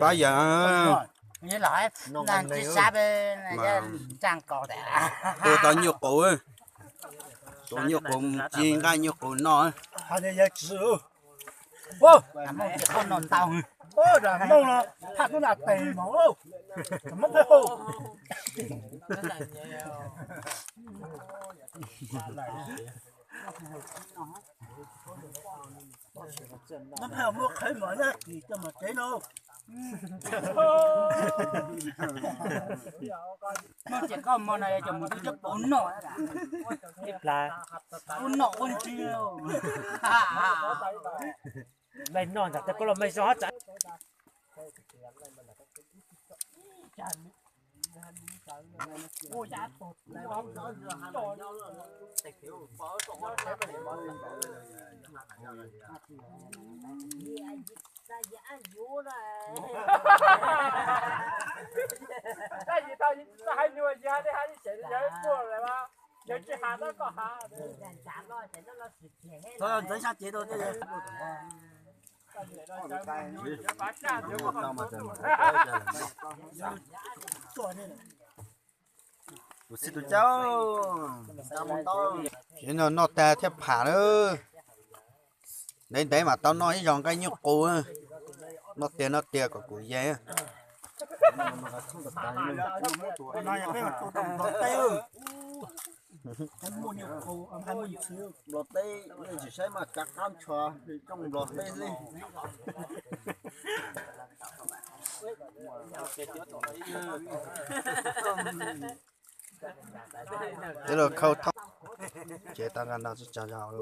Pab yawg, tus tau nyuj qus, tus nyuj qus mus ci nqaij nyuj qus noj. Muab qhawv mos nyob kis coj mus tsev no. Muab txiv koj mos no coj mus rau cov paub noj. Ib plag ua noj ua ntsig. Mej noj ntag, koj los mej zog tsa. Tus txij tus caub, ces no noj tag thiaj pham lawm. Ntev ntev mas tau noj ib zaug nqaij nyuj qus. Noj tiag noj tiag kom kuv yeej. Nplog teb, nej tsis saib mas kav qab ntsho, coj nplog teb xwb. Teb los khau thoob, ces tau nqa no tsis tsaug zog.